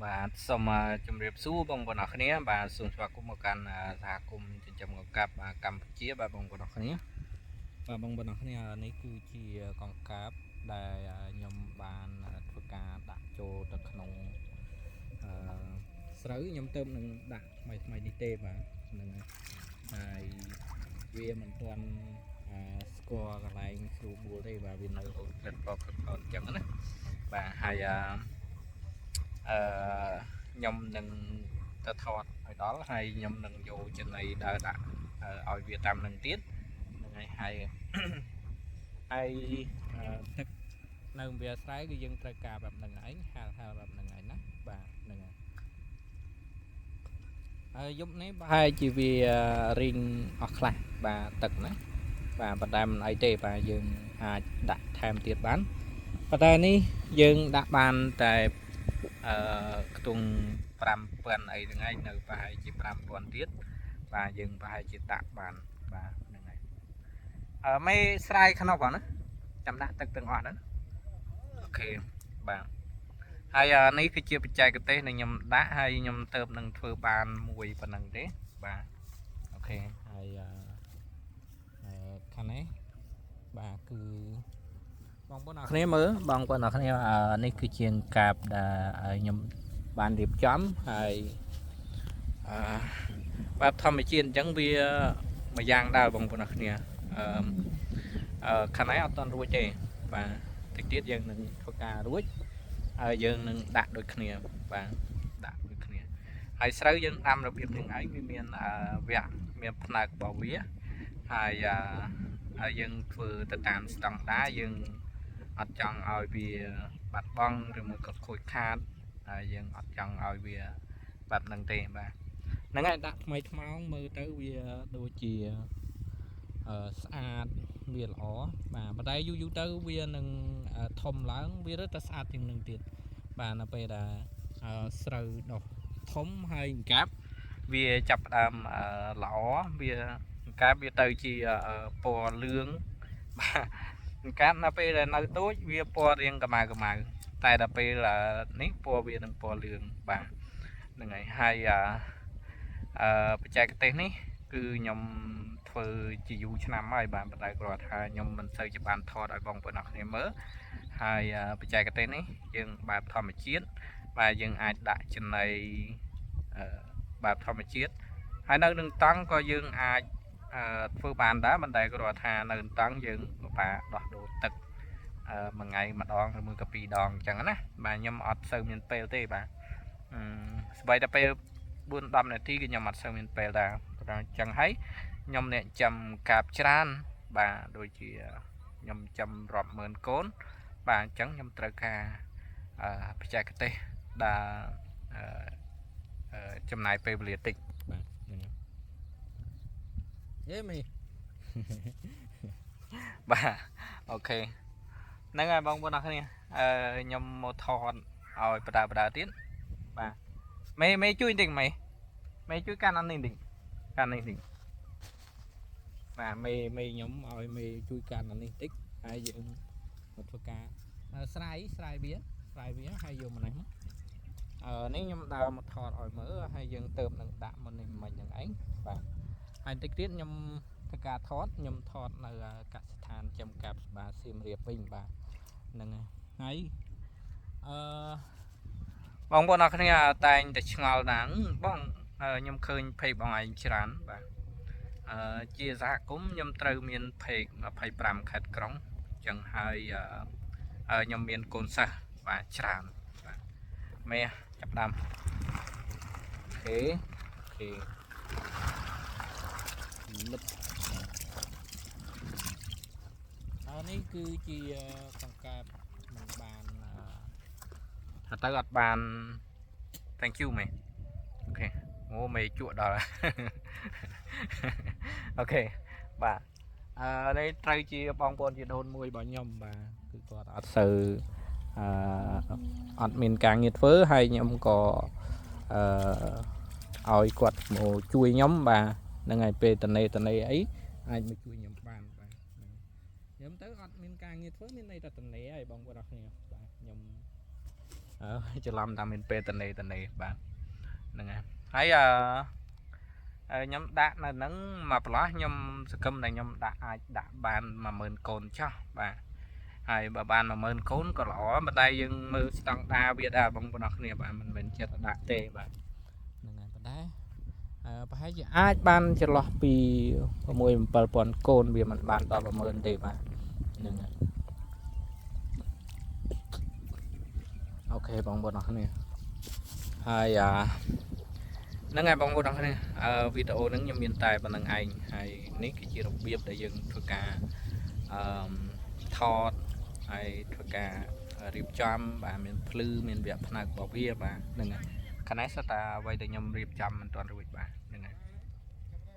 បាទសូមជម្រាបសួរបងប្អូនអរគ្នាបាទសូមស្វាគមន៍មកកាន់សហគមន៍ចិញ្ចឹមកង្កាប់បាទកម្ពុជាបាទបងប្អូនអរគ្នាបាទបងប្អូនអរគ្នានេះគឺជាកង្កាបដែលខ្ញុំបានធ្វើការដាក់ចូលទៅក្នុងអឺស្រូវខ្ញុំទៅនឹងដាក់ថ្មីថ្មីនេះទេបាទហ្នឹងហើយវាមិនទាន់ស្គាល់កន្លែងស្រួលបួលទេបាទវានៅអូនក្លិតបកក្លិតអញ្ចឹងណាបាទហើយអឺខ្ញុំនឹងទៅថតឲ្យដល់ហើយខ្ញុំនឹងយកចំណីដើរដាក់ឲ្យវាតាមនឹងទៀតហ្នឹងហើយហើយហើយទឹកនៅវាស្រែគឺយើងត្រូវការបែបហ្នឹងឯងហាលហាលបែបហ្នឹងឯងណាបាទហ្នឹងហើយហើយយប់នេះប្រហែលជាវារីងអស់ខ្លះបាទទឹកណាបាទប៉ុន្តែមិនអីទេបាទយើងអាចដាក់ថែមទៀតបានប៉ុន្តែនេះយើងដាក់បានតែអឺខ្ទង់5000អីហ្នឹងឯងនៅប្រហែលជា5000ទៀតបាទយើងប្រហែលជាដាក់បានបាទហ្នឹងហើយអឺមេស្រាយខ្នប់ហ្នឹងណាចាំដាក់ទឹកទាំងអស់ហ្នឹង OK បាទហើយនេះគឺជាបច្ចេកទេសដែលខ្ញុំដាក់ហើយខ្ញុំទៅនឹងធ្វើបានមួយប៉ុណ្ណឹងទេបាទ OK ហើយអឺខាងនេះបាទគឺបងប្អូនអរគ្នាមើលបងប្អូនអរគ្នានេះគឺជាកាបដែលខ្ញុំបានរៀបចំហើយអឺបែបធម្មជាតិអញ្ចឹងវាមួយយ៉ាងដែរបងប្អូនអរគ្នាអឺអឺខាងនេះអត់ទាន់រួចទេបាទតិចទៀតយើងនឹងធ្វើការរួចហើយយើងនឹងដាក់ដូចគ្នាបាទដាក់ដូចគ្នាហើយស្រូវយើងដាំរបៀបនឹងឯងវាមានវគ្គមានផ្នែករបស់វាហើយហើយយើងធ្វើទៅតាមស្តង់ដារយើងអត់ចង់ឲ្យវាបាត់បង់ឬមួយក៏ខូចខាតហើយយើងអត់ចង់ឲ្យវាបែបហ្នឹងទេបាទហ្នឹងហើយដាក់ថ្មីថ្មោងមើលទៅវាដូចជាអឺស្អាតវាល្អបាទប៉ុន្តែយូរយូរទៅវានឹងធំឡើងវារឹតតែស្អាតជាងនឹងទៀតបាទនៅពេលដែលស្រូវដុះធំហើយអង្កាប់វាចាប់ផ្ដើមល្អវាអង្កាប់វាទៅជាពណ៌លឿងបាទអង្កាប់នៅពេលដែលនៅតូចវាពណ៌រាងកម្ៅកម្ៅតែដល់ពេលនេះពណ៌វានឹងពណ៌លឿងបាទហ្នឹងហើយហើយអឺបច្ចេកទេសនេះគឺខ្ញុំធ្វើជាយូរឆ្នាំហើយបាទប៉ុន្តែគ្រាន់ថាខ្ញុំមិនសូវជាបានថតឲ្យបងប្អូនអរគ្នាមើលហើយបច្ចេកទេសនេះយើងបែបធម្មជាតិបាទយើងអាចដាក់ចំណីបែបធម្មជាតិហើយនៅនឹងតង់ក៏យើងអាចធ្វើបានដែរប៉ុន្តែគ្រាន់ថានៅនឹងតង់យើងពិបាកដោះដូរទឹកមួយថ្ងៃម្ដងឬមួយក៏ពីរដងអញ្ចឹងណាបាទខ្ញុំអត់សូវមានពេលទេបាទអឺស្បីតែពេល4 10នាទីគឺខ្ញុំអត់សូវមានពេលដែរព្រោះអញ្ចឹងហើយខ្ញុំអ្នកចាំកាបច្រើនបាទដូចជាខ្ញុំចាំរាប់ម៉ឺនកូនបាទអញ្ចឹងខ្ញុំត្រូវការអឺបច្ចេកទេសដែលអឺចំណាយពេលវេលាតិចបាទហ្នឹងយេមី បាទ OK ហ្នឹងហើយបងប្អូនអរគ្នាអឺខ្ញុំមកថតឲ្យបដាបដាទៀតបាទមេមេជួយបន្តិចមេមេជួយកាន់អានេះបន្តិចកាន់នេះបន្តិចបាទមេមេខ្ញុំឲ្យមេជួយកាន់អានេះបន្តិចហើយយើងមកធ្វើការស្រាយស្រាយវាស្រាយវាហើយយកមកនេះមកអឺនេះខ្ញុំដើរមកថតឲ្យមើលហើយយើងទៅនឹងដាក់មកនេះមិញហ្នឹងឯងបាទហើយបន្តិចទៀតខ្ញុំធ្វើការថតខ្ញុំថតនៅកសិដ្ឋានចំកាប់ស្បាសៀមរាបវិញបាទហ្នឹងហើយអឺបងប្អូនអរគ្នាតែងតែឆ្ងល់ណាស់បងខ្ញុំឃើញ page បងឯងច្រើនបាទអឺជាសហគមន៍ខ្ញុំត្រូវមាន page 25ខេត្តក្រុងអញ្ចឹងហើយខ្ញុំមានកូនសិស្សបាទច្រើនបាទមេចាប់ដើម OK OK លឹបអរនេះគឺជាកង្កែបមិនបានថាទៅអត់បាន thank you មេ OK អូមេជក់ដល់ OK បាទអឺនេះត្រូវជាបងប្អូនជាដូនមួយរបស់ខ្ញុំបាទគឺគាត់អត់សូវអឺអត់មានការងារធ្វើហើយខ្ញុំក៏អឺឲ្យគាត់មកជួយខ្ញុំបាទហ្នឹងហើយពេលតនេតនេអីអាចមកជួយខ្ញុំបានបាទខ្ញុំទៅអត់មានការងារធ្វើមានន័យថាតនេហើយបងប្អូនអរគ្នាបាទខ្ញុំ អឺច្រឡំថាមានពេលតនេតនេបាទហ្នឹងហើយហើយអឺហើយខ្ញុំដាក់នៅហ្នឹងមកប្រឡោះខ្ញុំសង្ឃឹមថាខ្ញុំដាក់អាចដាក់បាន10000កូនចោះបាទហើយបើបាន10000កូនក៏ល្អប៉ុន្តែយើងមើលស្តង់ដារវាដែរបងប្អូនអរគ្នាបាទមិនមែនចិត្តដាក់ទេបាទហ្នឹងហើយប៉ុន្តែអឺប្រហែលជាអាចបានចន្លោះពី6 7000កូនវាមិនបានដល់10000ទេបាទហ្នឹងហើយ OK បងប្អូនអរគ្នាហើយអាហ្នឹងហើយបងប្អូនអរគ្នាអឺវីដេអូហ្នឹងខ្ញុំមានតែប៉ុណ្្នឹងឯងហើយនេះគឺជារបៀបដែលយើងធ្វើការអឺថតហើយធ្វើការរៀបចំបាទមានភ្លឺមានវគ្គផ្នែករបស់វាបាទហ្នឹងហើយខណៈសិតតែអ្វីដែលខ្ញុំរៀបចំមិនទាន់រួចបាទ។